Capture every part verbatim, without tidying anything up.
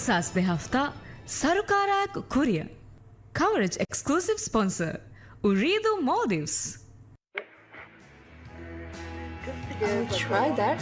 ސާސް ދެ ހަފްތާ ސަރުކާރާއެކު ކުރިއަށް. ކަވަރޭޖް އެކްސްކްލޫސިވް ސްޕޮންސަރ، އުރީދޫ މޯލްޑިވްސް. I'll try that.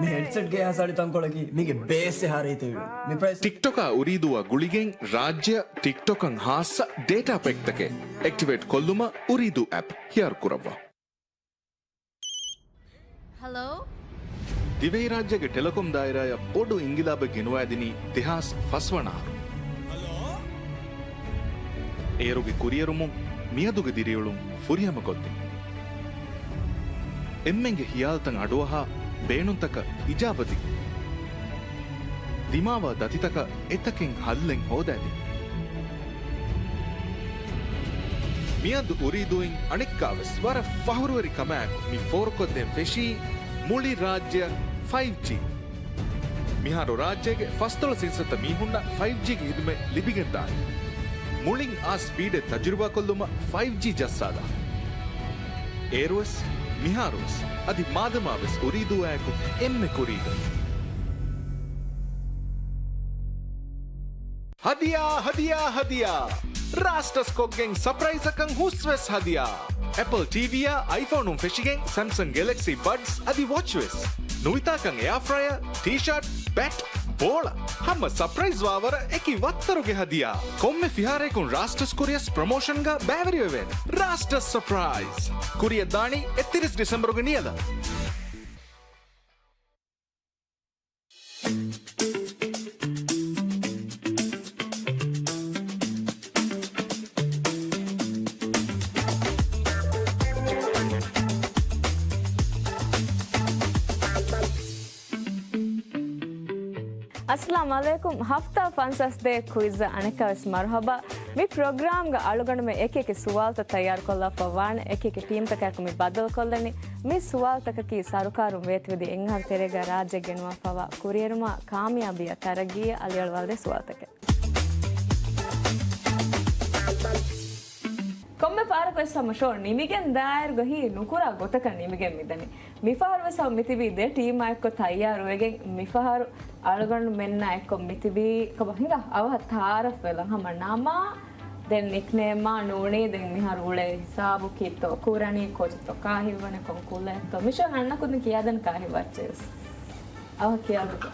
މި ހެޑްސެޓްގެ އެހާ ސަޅި ތަންކޮޅަކީ މީގެ ބޭސް އެހާ ރީތިވެ. މި ޕްރައިސް. ޓިކްޓޮކާ އުރީދޫއާ ގުޅިގެން ރާއްޖެއަށް ޓިކްޓޮކަށް ހާއްސަ ޑޭޓާ ޕެކްތަކެއް އެކްޓިވޭޓް ކޮށްލުމަށް އުރީދޫ އެޕް ހިޔާރު ކުރައްވާ. ހަލޯ؟ ދިވެހިރާއްޖޭގެ ޓެލެކޮމް ދާއިރާއަށް ބޮޑު އިންގިލާބެއް ގެނުވައިދިނީ ދެހާސް ފަސް ވަނަ އަހަރު. އޭރުގެ ކުރިއެރުމުން މިއަދުގެ ދިރިއުޅުން ފުރިހަމަކޮށްދިން. އެންމެންގެ ހިޔާލުތައް އަޑުއަހާ، ބޭނުންތަކަށް އިޖާބަދިން. ދިމާވާ ދަތިތަކަށް އެތަކެއް ހައްލެއް ހޯދައިދިން. މިއަދު އުރީދޫއިން އަނެއްކާވެސް ވަރަށް ފަހުރުވެރި ކަމާއެކު މި ފޯރުކޮށްދޭން ފެށީ މުޅި ރާއްޖެއަށް ފައިވް ޖީ. މިހާރު ރާއްޖޭގެ ފަސްދޮޅަސް އިންސައްތަ މީހުންނަށް ފައިވް ޖީގެ ހިދުމަތް ލިބިގެންދާނެ. މުޅިން އާ ސްޕީޑެއް ތަޖުރިބާކޮށްލުމަށް ފައިވް ޖީ ޖައްސާލާ. އޭރުވެސް، މިހާރުވެސް، އަދި މާދަމާވެސް އުރީދޫއާއެކު އެންމެ ކުރީގަ. ހަދިޔާ، ހަދިޔާ، ހަދިޔާ! ރާސްޓަސް ކޮށްގެން ސަޕްރައިޒަކަށް ހުސްވެސް ހަދިޔާ! އެޕަލް ޓީވީއާ އައިފޯނުން ފެށިގެން ސެމްސަން ގެލެކްސީ ބަޑްސް އަދި ވޮޗްވެސް. ނުވިތާކަން އެއާ ފްރަޔަރ، ޓީޝާޓް، ބެޓް، ބޯޅަ. ހަމަ ސަޕްރައިޒް ވާވަރަށް އެކި ވައްތަރުގެ ހަދިޔާ. ކޮންމެ ފިހާރަޔަކުން ރާސްޓަސް ކުރިއަސް ޕްރޮމޯޝަންގަ ބައިވެރިވެވޭނެ. ރާސްޓަސް ސަޕްރައިޒް. ކުރިއަށް ދާނީ އެއްތިރީސް ޑިސެމްބަރުގެ ނިޔަލަށް. އައްސަލާމު ޢަލައިކުމް. ހަފްތާ ފަންސާސް ދޭ ކުއިޒަށް އަނެއްކާވެސް މަރުޙަބާ. މި ޕްރޮގްރާމްގަ އަޅުގަނޑުމެން އެކި އެކި ސުވާލުތައް ތައްޔާރުކޮށްލާފަ ވާނެ. އެކި އެކި ޓީމްތަކާއެކު މި ބައްދަލުކޮށްލަނީ. މި ސުވާލުތަކަކީ ސަރުކާރުން ވޭތުވެދިޔަ އެއް އަހަރު ތެރޭގަ ރާއްޖެ ގެނުވާފަވާ ކުރިއެރުމާ، ކާމިޔާބީއާ، ތަރައްގީއާ އަލިއަޅުވާލެވޭ ސުވާލުތަކެއް. ކޮންމެ ފަހަރަކުވެސް ހަމަ ޝޯ ނިމިގެން ދާއިރުގަ ހީ ނުކުރާ ގޮތަކަށް ނިމިގެން މިދަނީ. މިފަހަރުވެސް ހަމަ މިތިބީ ދެ ޓީމާ އެއްކޮށް ތައްޔާރުވެގެން. މިފަހަރު އަޅުގަނޑުމެންނާ އެއްކޮށް މިތިބީ ކޮބާ ހިނގާ އަވަހަށް ތައާރަފް ވެލަން ހަމަ ނަމާ ދެން ނިކްނޭމާ ނޫނީ ދެން މިހާރު އުޅޭ ހިސާބު ކީއްތޯ ކުރަނީ ކޯޗެއްތޯ ކާހިތްވަނީ ކޮން ކުލައެއްތޯ މިޝާ އަންނަ ކުދިން ކިޔާދެން ކާހިތް ވައްޗެވެސް. އަވަހަށް ކިޔާލުންތަ؟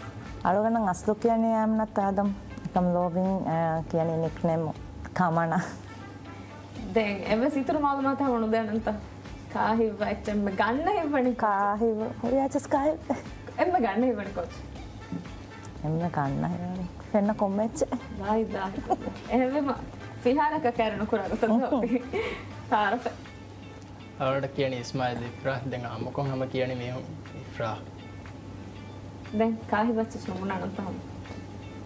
އަޅުގަނޑަށް އަސްލު ކިޔަނީ އަމްނަތް އާދަމް. އެކަމް ލޯބިން، އަ، ކިޔަނީ ނިކްނޭމް ކަމަނާ. ދެން އެއްވެސް އިތުރު މައުލޫމާތު ހަމަ ނުދޭނަންތަ؟ ކާހިތް ވައްޗެއް އެންމެ ގަންނަ ހިތްވަނީ ކޯޗެއް؟ ކާހިތް ވައްޗެސް ކާހިތް. އެންމެ ގަންނަ ހިތްވަނީ ކޯޗެއް؟ އެންމެ ގަންނަ ހިތްވަނީ ފެންނަ ކޮންމެ އެއްޗެއް. ދާއި ދާއި. އެހެންވީމަ ފިހާރަކަށް ކައިރި ނުކުރާ ގޮތަށް ދޯ. ތައާރަފެއް. އަޅުގަނޑަށް ކިޔަނީ އިސްމާއިލް އިފްރާހް. ދެން އާއްމުކޮށް ހަމަ ކިޔަނީ މީހުން އިފްރާހް. ދެން ކާހިތް ވައްޗެއް ނުބުނާނަންތަ ހަމަ؟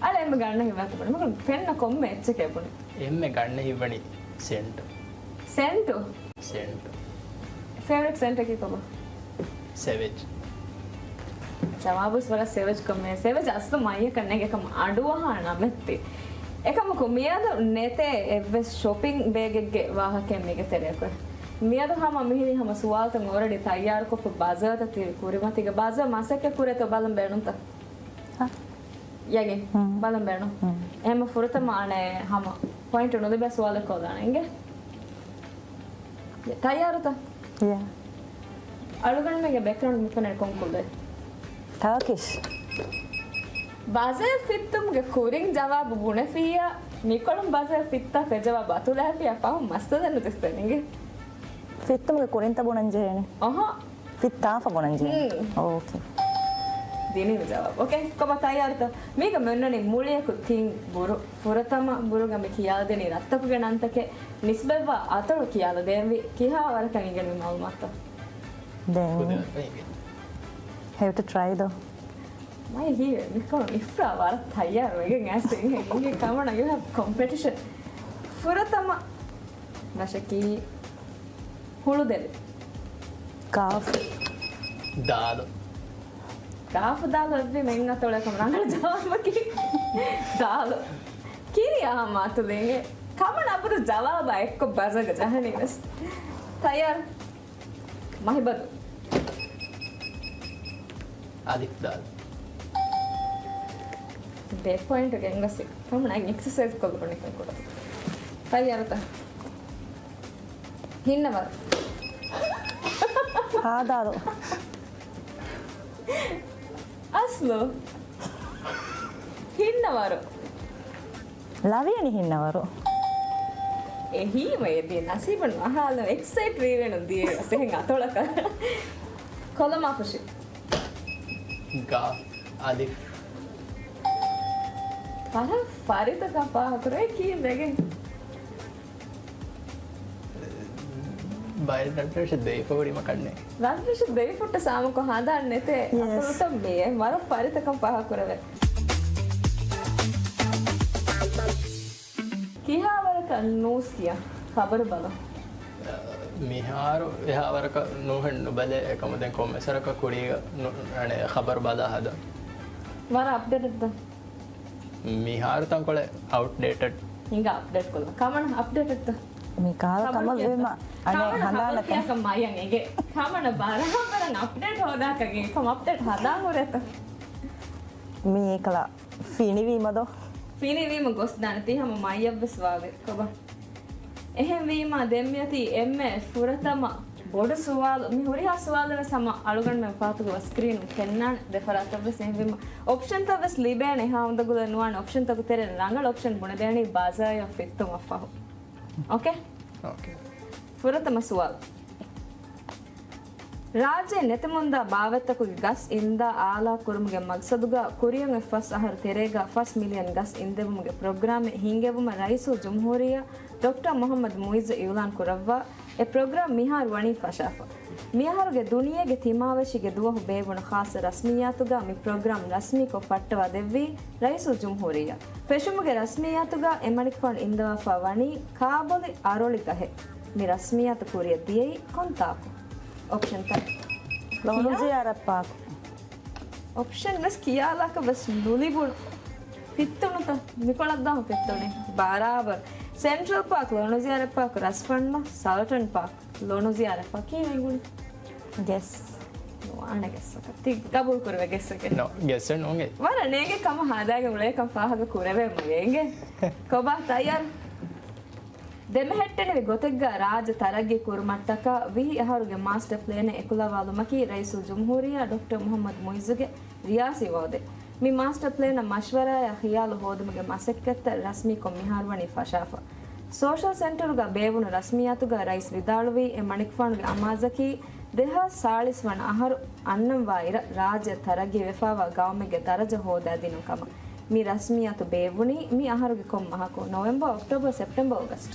އަޅެ އެންމެ ގަންނަ ހިތްވާތަ ބުނެ. މަގު ފެންނަ ކޮންމެ އެއްޗެކޭ ބުނެ. އެންމެ ގަންނަ ހިތްވަނީ ސެންޓު. ސެންޓު؟ ސެންޓު. ފޭވަރިޓް ސެންޓަކީ ކޮބާ؟ ސެވެޖް. ޖަވާބުސް ވަރަށް ސެވެޖް ކަމެއް. ސެވެޖް އަސްލު މައްޔަކަށް ނެގޭ ކަމަށް އަޑުއަހާ ނަމެއްތި. އެކަމަކު މިއަދު ނެތޭ އެއްވެސް ޝޮޕިން ބޭގެއްގެ ވާހަކައެއް މީގެ ތެރެއަކު. މިއަދު ހަމަ މިހިރީ ހަމަ ސުވާލުތައް އޯލްރެޑީ ތައްޔާރުކޮށްފަ ބާޒާރުތައް ތި ކުރިމަތީގަ ބާޒާރު މަސައްކަތް ކުރޭތޯ ބަލަން ބޭނުންތަ؟ ހަ؟ ޔަގީން. ހުން. ބަލަން ބޭނުން. ހުން. އެހެންމަ ފުރަތަމަ އަނެއް ހަމަ ޕޮއިންޓު ނުލިބޭ ސުވާލެއް ކޮށްލާނެ އިނގޭ. ތައްޔާރުތަ؟ ޔާ. އަޅުގަނޑުމެންގެ ބެކްގްރައުންޑް މިފެނޭ ކޮން ކުލައެއް؟ ޓާކިޝް. ބާޒާރު ފިއްތުމުގެ ކުރިން ޖަވާބު ބުނެފިއްޔާ، މިކޮޅުން ބާޒާރު ފިއްތާ ފެށި ޖަވާބު އަތުލާފިއްޔާ ފަހުން މައްސަލަ ނުޖެއްސޭނެ އިނގޭ. ފިއްތުމުގެ ކުރިންތަ ބުނަން ޖެހޭނެ؟ އަހަ. ފިއްތާފަ ބުނަން ޖެހޭ. ހުން. އޯކޭ. ދިނީމަ ޖަވާބު. އޯކޭ. ކޮބާ ތައްޔާރުތަ؟ މީގަ މިއޮންނަނީ މުޅިއަކު ތިން ބުރު. ފުރަތަމަ ބުރުގަ މި ކިޔާލަދެނީ ރަށްތަކުގެ ނަންތަކެއް. ނިސްބަތްވާ އަތޮޅު ކިޔާލަދޭންވީ. ކިހާ ވަރަކަށް އިނގެންވީ މައުލޫމާތުތައް؟ ދެން ހެވިޓު ޓްރައި ދޯ. މައި ހީވެ މިކޮޅު އިފްރާ ވަރަށް ތައްޔާރު ވެގެން އައިސް އިނގޭ ކަމަނާ ޔޫ ހެވް ކޮމްޕެޓިޝަން. ފުރަތަމަ ރަށަކީ ހުޅުދެލި. ކާފު. ދާލު. ގާފު ދާލު އެއްވީމަ އެއް އަތޮޅަކަށް ރަނގަޅު ޖަވާބަކީ ދާލު. ކިރިޔާ މާތުލިނގެ ކަމަން އަބުރު ޖަވާބާ އެއްކޮށް ބަޒަގަ ޖަހަނީ ވެސް. ތައްޔާރު؟ މަހިބަދު. އަލިފް ދާލު. ދެ ޕޮއިންޓު ގެންގޮސް ކަމަން އެކްސަސައިޒް ކޮށްލަބަނިކަން ކުޑަ. ތައްޔާރުތަ؟ ހިންނަވަރު. ހާދާލު. އަސްލު. ހިންނަވަރު. ލަވިޔަނި ހިންނަވަރު. އެހީމަ އެދި ނަސީބުން މަހާލު އެކްސައިޓް ވީވެނު ދިޔަ ސެހެން އަތޮޅަކަށް. ކޮލަމާފުށި. ގާ. އަލިފް. ވަރަށް ފަރިތަކަށް ފާހަގަކުރޭ ކީއްވެގެން؟ ބައެއް ރަށްރަށަށް ދެވިފަ ހުރީމަ ކަންނޭ. ރަށްރަށަށް ދެވިފައްޓަ ސާމަކޮށް ހަނދާން ނެތޭ. ޔެސް. އަތޮޅުތައް މިއޭ ވަރަށް ފަރިތަކަށް ފާހަގަކުރެވޭ. ކިހާވަރަކަށް ނޫސް ކިޔާ ޚަބަރު ބަލަ. މިހާރު އެހާވަރަކަށް ނޫހެއް ނުބަލޭ އެކަމު ދެން ކޮންމެސް ވަރަކަށް ކުރީގަ ނު-، އަނެ ޚަބަރު ބަލާ ހަދަން. ވަރަށް އަޕްޑޭޓެއްތަ؟ މިހާރު ތަންކޮޅެއް އައުޓްޑޭޓެޑް. ހިނގާ އަޕްޑޭޓް ކޮށްލަ. ކަމަން އަޕްޑޭޓެއްތަ؟ މި ކާލަ ކަމަށް ވީމަ އަނެއް ކަމަން ހަނދާނަކަށް. ކަމަން ބަރަހަ ބަރަން އަޕްޑޭޓް ހޯދާކަށް އެކަމް އަޕްޑޭޓް ހަދާ ހުރެތަ؟ މީ އެކަލަ ފިނިވީމަ ދޯ؟ ފިނިވީމަ ގޮސްދާނެ ތީ ހަމަ މައްޔަށްވެސް ވާގޮތް ކޮބާ؟ އެހެންވީމާ ދެން މިއޮތީ އެންމެ ފުރަތަމަ ބޮޑު ސުވާލު. މި ހުރިހާ ސުވާލެއް ވެސް ހަމަ އަޅުގަނޑުމެން ފާތުގަ ސްކްރީނުން ފެންނާނެ ދެފަރާތަށް ވެސް. އެހެންވީމަ އޮޕްޝަންތައް ވެސް ލިބޭނެ. އެހާ އުނދަގުލެއް ނުވާނެ. އޮޕްޝަންތަކު ތެރެއިން ރަނގަޅު އޮޕްޝަން ބުނެދޭނީ ބާޒާރަށް ފިއްތުމަށްފަހު. އޯކޭ؟ އޯކޭ. ފުރަތަމަ ސުވާލު. ރާއްޖެ ނެތެމުންދާ ބާވަތްތަކުގެ ގަސް އިންދާ އާލާ ކުރުމުގެ މަގްސަދުގަ ކުރިއަށް އޮތް ފަސް އަހަރު ތެރޭގަ ފަސް މިލިއަން ގަސް އިންދެވުމުގެ ޕްރޮގްރާމެއް ހިންގެވުމަށް ރައީސުލްޖުމްހޫރިއްޔާ ޑޮކްޓަރ މުހައްމަދު މުއިއްޒު އިއުލާން ކުރައްވާ، އެ ޕްރޮގްރާމް މިހާރު ވަނީ ފަށާފަ. މިއަހަރުގެ ދުނިޔޭގެ ތިމާވެށީގެ ދުވަހު ބޭއްވުނު ޚާއްޞަ ރަސްމިއްޔާތުގަ މި ޕްރޮގްރާމް ރަސްމީކޮށް ފައްޓަވާ ދެއްވީ ރައީސުލްޖުމްހޫރިއްޔާ. ފެށުމުގެ ރަސްމިއްޔާތުގަ އެ މަނިކުފާނު އިންދަވާފަ ވަނީ ކާބޮލި އަރޮޅި ގަހެއް. މި ރަސްމިއްޔާތު ކުރިއަށް ދިޔައީ ކޮންތާކު؟ އޮޕްޝަންތައް. ލޮނު ކިޔާ؟ ޒިޔާރަތް ޕާކު. އޮޕްޝަން ވެސް ކިޔާލާކަށް ވެސް ނުލިބުނު. ފިއްތުނުތަ؟ މިކޮޅަށް ދާން ފިއްތުނީ. ބަރާބަރު. ސެންޓްރަލް ޕާކް، ލޮނު ޒިޔާރަތް ޕާކް، ރަސްފަންމަ، ސަލްޓަން ޕާކް. ލޮނު ޒިޔާރަތް ޕާކް ކީއްވެ ގުޅި؟ ގެސް. ނުވާނެ ގެއްސަކަށް. ތި ގަބޫލު ކުރެވޭ ގެއްސެއް. ނޯ، ގެއްސެއް ނޫން. ވަރަށް ނޭނގެ ކަމަށް ހާދައިގެން އުޅޭކަން ފާހަގަ ކުރެވޭ މަގޭ އިނގޭ. ކޮބާ ތައްޔާރު؟ ދެމެހެއްޓެނިވި ގޮތެއްގަ ރާއްޖެ ތަރައްގީ ކުރުމަށްޓަކާ ވިހި އަހަރުގެ މާސްޓަ ޕްލޭނެއް އެކުލަވާލުމަކީ ރައީސުލްޖުމްހޫރިއްޔާ ޑޮކްޓަރ މުހައްމަދު މުއިއްޒުގެ ރިޔާސީ ވައުދެއް. މި މާސްޓަ ޕްލޭނަށް މަޝްވަރާއާ ޚިޔާލު ހޯދުމުގެ މަސައްކަތްތައް ރަސްމީކޮށް މިހާރުވަނީ ފަށާފަ. ސޯޝަލް ސެންޓަރުގަ ބޭއްވުނު ރަސްމިއްޔާތުގަ ރައީސް ވިދާޅުވީ އެ މަނިކުފާނުގެ އަމާޒަކީ ދެހާސް ސާޅީސް ވަނަ އަހަރު އަންނަންވާ އިރަށް ރާއްޖެ ތަރައްގީ ވެފާވާ ގައުމެއްގެ ދަރަޖަ ހޯދާދިނުން ކަމަށް. މި ރަސްމިއްޔާތު ބޭއްވުނީ މި އަހަރުގެ ކޮން މަހަކު؟ ނޮވެމްބަރ، އޮކްޓޯބަރ، ސެޕްޓެމްބަރ، އޮގަސްޓް؟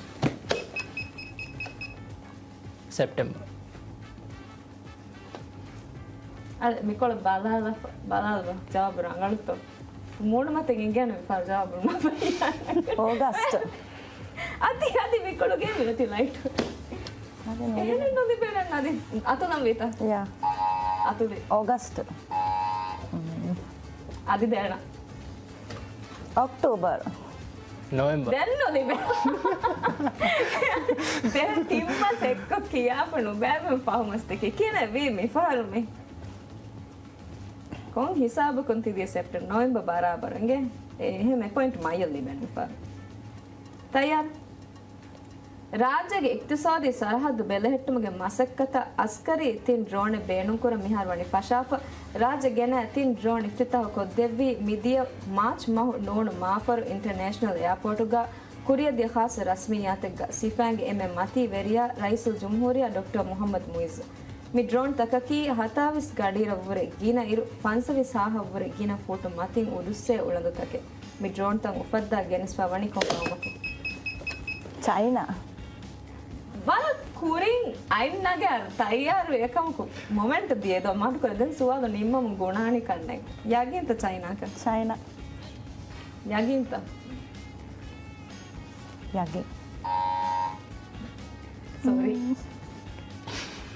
ސެޕްޓެމްބަރ. އަދި މިކޮޅަށް ބަލާލަ، ބަލާލަ ޖަވާބު ރަނގަޅުތޯ؟ މޫނުމަތިން އިނގޭނެ މިފަހަރު ޖަވާބު ނުލިބޭ. އޯގަސްޓް. އަދި، އަދި މިކޮޅުގެ މިއޮތީ ލައިޓް. އަދި ނުލިބޭ. އެހެނެއް ނުލިބޭނަން އަދި. އަތުލަން ވީތަ؟ ޔާ. އަތުލި. އޯގަސްޓް. އަދި ދޭނަ. އޮކްޓޯބަރ. ނޮވެމްބަރ. ދެން ނުލިބޭ. ދެން ތިން މަސް އެއްކޮށް ކިޔާފަ ނުބައިވެން ފަހު މަސްތަކެއް. ކިހިނެއް ވީ މިފަހަރު މި؟ ކޮން ހިސާބަކުން ތިދިޔަ ސެޕްޓެމްބަރ ނޮވެމްބަރ ބަރާބަރު އިނގޭ؟ އެ، އެހެން އެ ޕޮއިންޓް މައްޔަށް ލިބެން މިފަހަރު. ތައްޔާރު؟ ރާއްޖޭގެ އިޤްތިޞާދީ ސަރަހައްދު ބެލެހެއްޓުމުގެ މަސައްކަތަށް އަސްކަރީ ތިން ޑްރޯނެއް ބޭނުންކުރަން މިހާރު ވަނީ ފަށާފަ. ރާއްޖެ ގެނައި ތިން ޑްރޯން އިފްތިތާހު ކޮށްދެއްވީ މިދިޔަ މާޗް މަހު ނޫނު މާފަރު އިންޓަރނޭޝަނަލް އެއާޕޯޓުގަ ކުރިއަށްދިޔަ ޚާއްޞަ ރަސްމިއްޔާތެއްގަ ސިފައިންގެ އެންމެ މަތީ ވެރިޔާ ރައީސުލްޖުމްހޫރިއްޔާ ޑޮކްޓަރ މުހައްމަދު މުއިއްޒު. މި ޑްރޯންތަކަކީ ހަތާވީސް ގަޑިއިރަށްވުރެ ގިނަ އިރު ފަންސަވީސް ހާހަށްވުރެ ގިނަ ފޫޓު މަތިން އުދުއްސޭ އުޅަނދުތަކެއް. މި ޑްރޯންތައް އުފައްދާ ގެނެސްފަ ވަނީ ކޮން ގައުމަކުން؟ ޗައިނާ. ވަރަށް ކުރިން އަތް ނަގާ ތައްޔާރުވި އެކަމަކު މޮމެންޓް ދިޔައެއް ދޯ މަޑުކޮށް ދެން ސުވާލު ނިންމަމުން ގުނާނީ ކަންނޭނގެ. ޔަގީންތަ ޗައިނާކަން؟ ޗައިނާ. ޔަގީންތަ؟ ޔަގީން. ސޮރީ.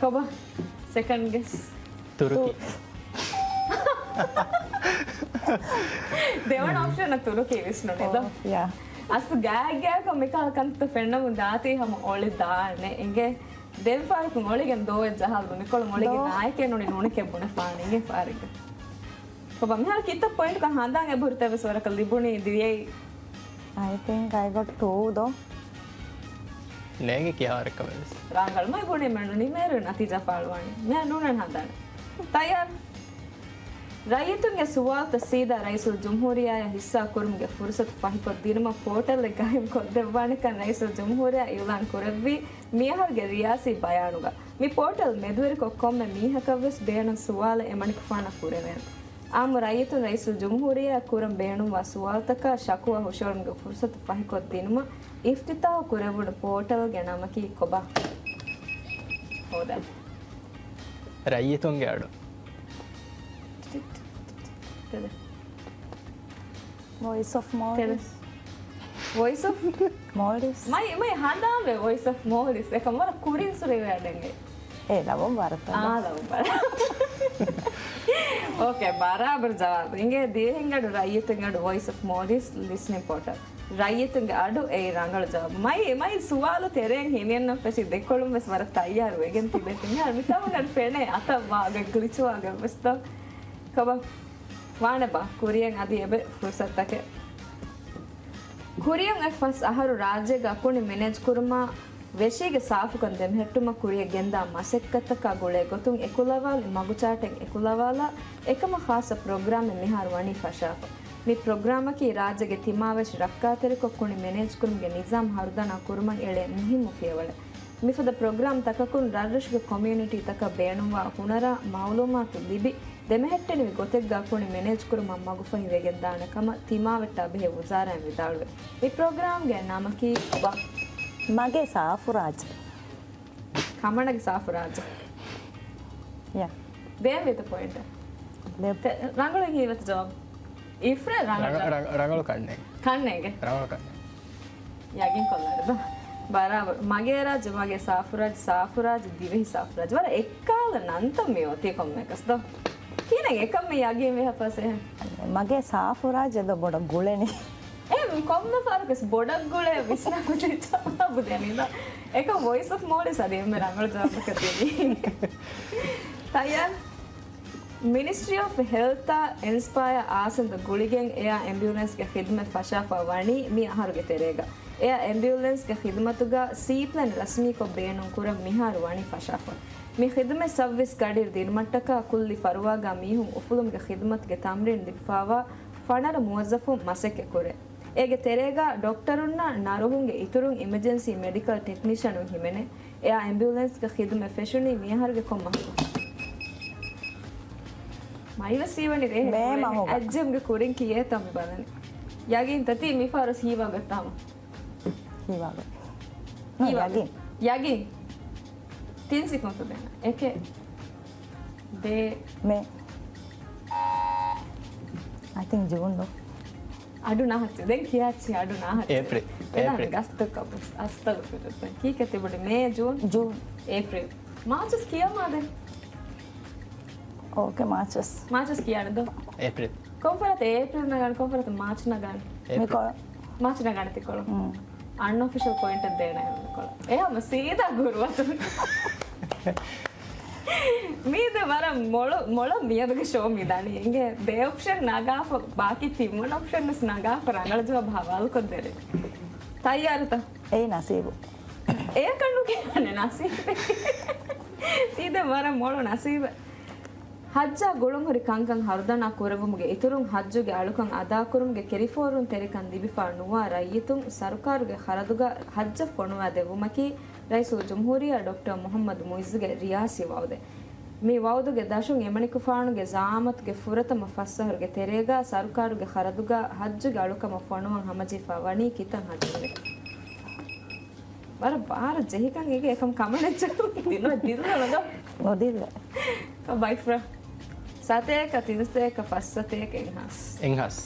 ކޮބާ؟ ސެކަންޑް ގެސް. ތުރުކީ. ތު-، ދެވަނަ އޮޕްޝަނަށް ތުރުކީ ވިސްނުނީ ދޯ؟ އޯ، ޔާ. އަސްލު ގާތްގާތަކަށް މިކަހަލަ ކަންތައް ފެންނަމުން ދާތީ ހަމަ އޮޅި ދާނެ. އިނގޭ ދެން ފާރަކުން އޮޅިގެން ދޯ އެއް ޖަހާލު ނިކޮޅު އޮޅިގެން ދޯ. އާއެކޭ ނޫނީ ނޫނެކޭ ބުނެފާނެ. އިނގޭ ފާރިގަ. ކޮބާ މިހާރު ކިތައް ޕޮއިންޓްކަން ހަނދާން އެބަހުރި ތެވެސް ވަރަކަށް ލިބުނީ ދިޔައީ؟ I think I got two ދޯ. ނޭނގެ ކިހާވަރެއްކަމެއް ވެސް. ރާނގަޅު މައި ބުނީމެއްނު ނިމޭރު ނަތީޖާ ފާޅުވާނީ. މިހާ ނޫނަން ހަނދާން. ތައްޔާރު؟ ރައްޔިތުންގެ ސުވާލުތައް ސީދާ ރައީސުލްޖުމްހޫރިއްޔާއަށް ހިއްސާ ކުރުމުގެ ފުރުސަތު ފަހިކޮށްދިނުމަށް ޕޯޓަލްއެއް ގާއިމް ކޮށްދެއްވާނެކަން ރައީސުލްޖުމްހޫރިއްޔާ އިއުލާން ކުރެއްވީ މިއަހަރުގެ ރިޔާސީ ބަޔާނުގަ. މި ޕޯޓަލް މެދުވެރިކޮށް ކޮންމެ މީހަކަށްވެސް ބޭނުން ސުވާލެއް އެމަނިކުފާނަށް ކުރެވޭނެ. އާއްމު ރައްޔިތުން ރައީސުލްޖުމްހޫރިއްޔާއަށް ކުރަން ބޭނުންވާ ސުވާލުތަކާ ޝަކުވާ ހުށަހެޅުމުގެ ފުރުސަތު ފަހިކޮށްދިނުމަށް އިފްތިތާހު ކުރެވުނު ޕޯޓަލްގެ ނަމަކީ ކޮބާ؟ ހޯދާ. ރައްޔިތުންގެ އަޑު. ތެދެ. ވޮއިސް އޮފް މޯލްޑިވްސް. ވޮއިސް އޮފް މޯލްޑިވްސް. މައި، މައި ހަނދާންވޭ ވޮއިސް އޮފް މޯލްޑިވްސް. އެކަމަކު ވަރަށް ކުރިން ސުރެވޭ އަޑެއް. އޭ، ލަވަން ބާރަތަ؟ އާ، ލަވަން ބާރަ. އޯކޭ، ބަރާބަރު ޖަވާބު. އިނގޭ ދިވެހިންގެ އަޑު، ރައްޔިތުންގެ އަޑު، ވޮއިސް އޮފް މޯލްޑިވްސް ލިސްނިން ޕޯޓަލް. ރައްޔިތުންގެ އަޑު އެއީ ރަނގަޅު ޖަވާބު. މައި، މައި ސުވާލު ތެރެއިން ހިމެންނަށް ފެށި ދެކޮޅުން ވެސް ވަރަށް ތައްޔާރު ވެގެން ތިބޭ. މިހާރު މިތާ ގަޑު ފެނޭ އަތަށް ވާގޮތް ގްލިޗް ވާގޮތް ވެސް ދޯ. ކޮބާ؟ ވާނެބާ؟ ކުރިއަށް އަދި އެބަ ފުރުސަތުތަކެއް. ކުރިއަށް އޮތް ފަސް އަހަރު ރާއްޖޭގަ އަކުނި މެނޭޖް ކުރުމާ، ވެށީގެ ސާފުކަން ދެމެހެއްޓުމަށް ކުރިއަށް ގެންދާ މަސައްކަތްތަކާ ގުޅޭ ގޮތުން އެކުލަވާލި މަގުޗާޓެއް އެކުލަވާލާ، އެކަމަށް ޚާއްޞަ ޕްރޮގްރާމެއް މިހާރު ވަނީ ފަށާފަ. މި ޕްރޮގްރާމަކީ ރާއްޖޭގެ ތިމާވެށި ރައްކާތެރިކޮށް ކުނި މެނޭޖްކުރުމުގެ ނިޒާމް ހަރުދަނާ ކުރުމަށް އެޅޭ މުހިއްމު ފިޔަވަޅެއް. މިފަދަ ޕްރޮގްރާމް ތަކަކުން ރަށްރަށުގެ ކޮމިއުނިޓީ ތަކަށް ބޭނުންވާ ހުނަރާ މައުލޫމާތު ލިބި، ދެމެހެއްޓެނިވި ގޮތެއްގާ ކުނި މެނޭޖްކުރުމަށް މަގުފަހި ވެގެންދާނެ ކަމަށް ތިމާވެއްޓާ ބެހޭ ވުޒާރާއިން ވިދާޅުވޭ. މި ޕްރޮގްރާމްގެ ނަމަކީ ކޮބާ؟ މަގޭ ސާފު ރާއްޖެ. ކަމަނަގެ ސާފު ރާއްޖެ. ޔާ. ދޭން ވީތަ ޕޮއިންޓެއް؟ ލެބް. ތެ-، ރަނގަޅު ހީވޭތަ ޖަވާބު؟ އިފްރޭ ރަނގަޅު ރަނގަ-، ޖަ-، ރަނގަ-، ރަނގަޅު ކަންނޭނގެ. ކަންނޭނގެ. ރަނގަޅު ކަންނޭނގެ. ޔަގީން ކޮށްލާނެ ދޯ. ބަރާބަރު. މަގޭ ރާއްޖެ، މަގޭ ސާފު ރާއްޖެ، ސާފު ރާއްޖެ، ދިވެހި ސާފު ރާއްޖެ. ވަރަށް އެއްކާލަ ނަންތައް މި އޮތީ ކޮންމެއަކަސް ދޯ. ކިހިނެއް އެކަން މި ޔަގީން ވެހަފަސޭހެ. މަގޭ ސާފު ރާއްޖެ ދޯ ބޮޑަށް ގުޅެނީ. އެ ކޮންމެ ފަހަރަކަސް ބޮޑަށް ގުޅޭ ވިސްނާ ޖަވާބު ދެނީ ދޯ. އެކަމް ވޮއިސް އޮފް މޯލްޑިވްސް އަދި އެންމެ ރަނގަޅު ޖަވާބަކަށް ދިނީ. ތައްޔާރު؟ މިނިސްޓްރީ އޮފް ހެލްތާ އިންސްޕަޔާ އާސަންދު ގުޅިގެން އެއާ އެމްބިއުލެންސްގެ ޚިދުމަތް ފަށާފަ ވަނީ މި އަހަރުގެ ތެރޭގަ. އެއާ އެމްބިއުލެންސްގެ ޚިދުމަތުގަ ސީޕްލޭން ރަސްމީކޮށް ބޭނުންކުރަން މިހާރު ވަނީ ފަށާފަ. މި ޚިދުމަތް ސައުވީސް ގަޑިއިރު ދިނުމަށްޓަކާ ކުއްލި ފަރުވާގަ މީހުން އުފުލުމުގެ ޚިދުމަތުގެ ތަމްރީން ލިބިފައިވާ ފަނަރަ މުވައްޒަފުން މަސައްކަތްކުރޭ. އޭގެ ތެރޭގަ ޑޮކްޓަރުންނާ ނަރުހުންގެ އިތުރުން އިމަޖެންސީ މެޑިކަލް ޓެކްނިޝަނުން ހިމެނޭ. އެއާ އެމްބިއުލެންސްގެ ޚިދުމަތް ފެށުނީ މިއަހަރުގެ ކޮން މަހަކު؟ މައިވެސް ހީވަނީ ރޭހެއް މޭ ކުރެން. މަހުގަ. އައްޖެމްގެ ކުރިން ކިޔޭތޯ މި ބަލަނީ. ޔަގީންތަ ތީ މިފަހަރު ހީވާގަތާމަ؟ ހީވާގަ. ހީވާގަ. ޔަގީން. ޔަގީން. ތިން ސިކުންތު ދޭނަ. އެކެއް. ދޭ. މޭ. I think ޖޫން ދޯ. އަޑު ނާހައްޗެ. ދެން ކިޔާއްޗި އަޑު ނާހައްޗެ. އޭޕްރިލް. އެދާނެ އޭޕްރިލް. ގަސްތު ކަޕުސް. އަސްތަގުފިރުއްލާ. ކީކޭ ތިބުނީ؟ މޭ، ޖޫން؟ ޖޫން. އޭޕްރިލް. މާޗުސް ކިޔަމާ ދެން. އޯކޭ، މާޗުސް. މާޗުސް ކިޔާނެ ދޯ. އޭޕްރިލް. ކޮންފަރާތަށް އޭޕްރިލް ނަގާނެ، ކޮންފަރާތަށް މާޗް ނަގާނެ؟ އޭޕްރިލް. މިކޮ- މާޗް ނަގާނެ ތިކޮޅު. ހުން. އަންއޮފިޝަލް ޕޮއިންޓެއް ދޭނެ މިކޮޅު. އެހާމަ ސީދާ ގުރުވަތު. މީދެ ވަރަށް މޮޅު، މޮޅަށް މިއަދުގެ ޝޯ މިދަނީ. އިނގޭ ދެ އޮޕްޝަން ނަގާފަ، ބާކީ ތިންވަނަ އޮޕްޝަން ވެސް ނަގާފަ ރަނގަޅު ޖަވާބު ހަވާލުކޮށްދެން. ތައްޔާރުތަ؟ އެއީ ނަސީބު. އެޔަކަށް ނުކިޔާނެ ނަސީބެއް. ތީދެ ވަރަށް މޮޅު ނަސީބެއް. ޙައްޖާ ގުޅުންހުރި ކަންކަން ހަރުދަނާ ކުރެވުމުގެ އިތުރުން ޙައްޖުގެ އަޅުކަން އަދާކުރުމުގެ ކިރިފޯރުންތެރިކަން ލިބިފާ ނުވާ ރައްޔިތުން ސަރުކާރުގެ ޚަރަދުގަ ޙައްޖަށް ފޮނުވާ ދެއްވުމަކީ ރައީސުލްޖުމްހޫރިއްޔާ ޑޮކްޓަރ މުޙައްމަދު މުޢިއްޒުގެ ރިޔާސީ ވަޢުދެއް. މި ވަޢުދުގެ ދަށުން އެމަނިކުފާނުގެ ޒަޢާމަތުގެ ފުރަތަމަ ފަސް އަހަރުގެ ތެރޭގަ ސަރުކާރުގެ ޚަރަދުގަ ޙައްޖުގެ އަޅުކަމަށް ފޮނުވަން ހަމަޖެހިފަ ވަނީ ކިތަން ޙައްޖުންނެއް. ވަރަށް ބާރަށް ޖެހިކަން އެނގޭ އެކަމް ކަމަނެއްޗަކު ދިލަ ދިލް ނުދޯ. ނުދިލް. ބައިފްރާ. ސަތޭކަ، ތިންސަތޭކަ، ފަސްސަތޭކަ، އެއްހާސް. އެއްހާސް.